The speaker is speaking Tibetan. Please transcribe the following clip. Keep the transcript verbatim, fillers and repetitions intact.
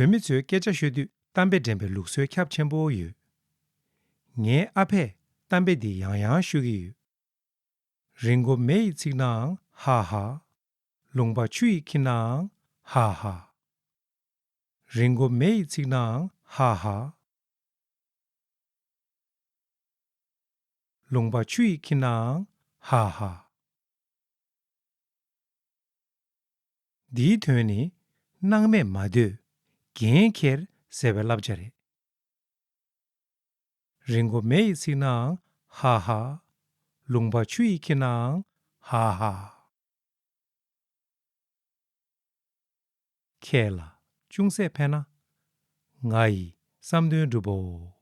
བོད་མི་ཚོས་སྐད་ཆ་ཤོད་དུས་གཏམ་དཔེ་འདྲེན་པའི་ལུགས་སྲོལ་ཁྱབ་ཆེན་པོ་ཡོད། ངའི་ཨ་ཕས་གཏམ་དཔེ་འདི་ཡང་ཡང་ཤོད་ཀྱི་ཡོད། རི་མགོ་མེ་ཡིས་ཚིག་ནའང་ཧ་ཧ། ལུང་པ་ཆུ་ཡིས་འཁྱེར་ནའང་ཧ་ཧ། རི་མགོ་མེ་ཡིས་ཚིག་ནའང་ཧ་ཧ། ལུང་པ་ཆུ་ཡིས་འཁྱེར་ནའང་ཧ་ཧ། འདིའི་དོན་ནི། སྣང་མེད་མ་སྡོད། འགན་འཁྱེར་ཟེར་བའི་བསླབ་བྱ་རེད། རི་མགོ་མེ་ཡིས་ཚིག་ནའང་ཧ་ཧ། ལུང་པ་ཆུ་ཡིས་འཁྱེར་ནའང་ཧ་ཧ། ཁྱེད་ལ་ཅུང་ཟད་ཕན་ན། ང་ཡི་བསམ་དོན་འགྲུབ་བོ།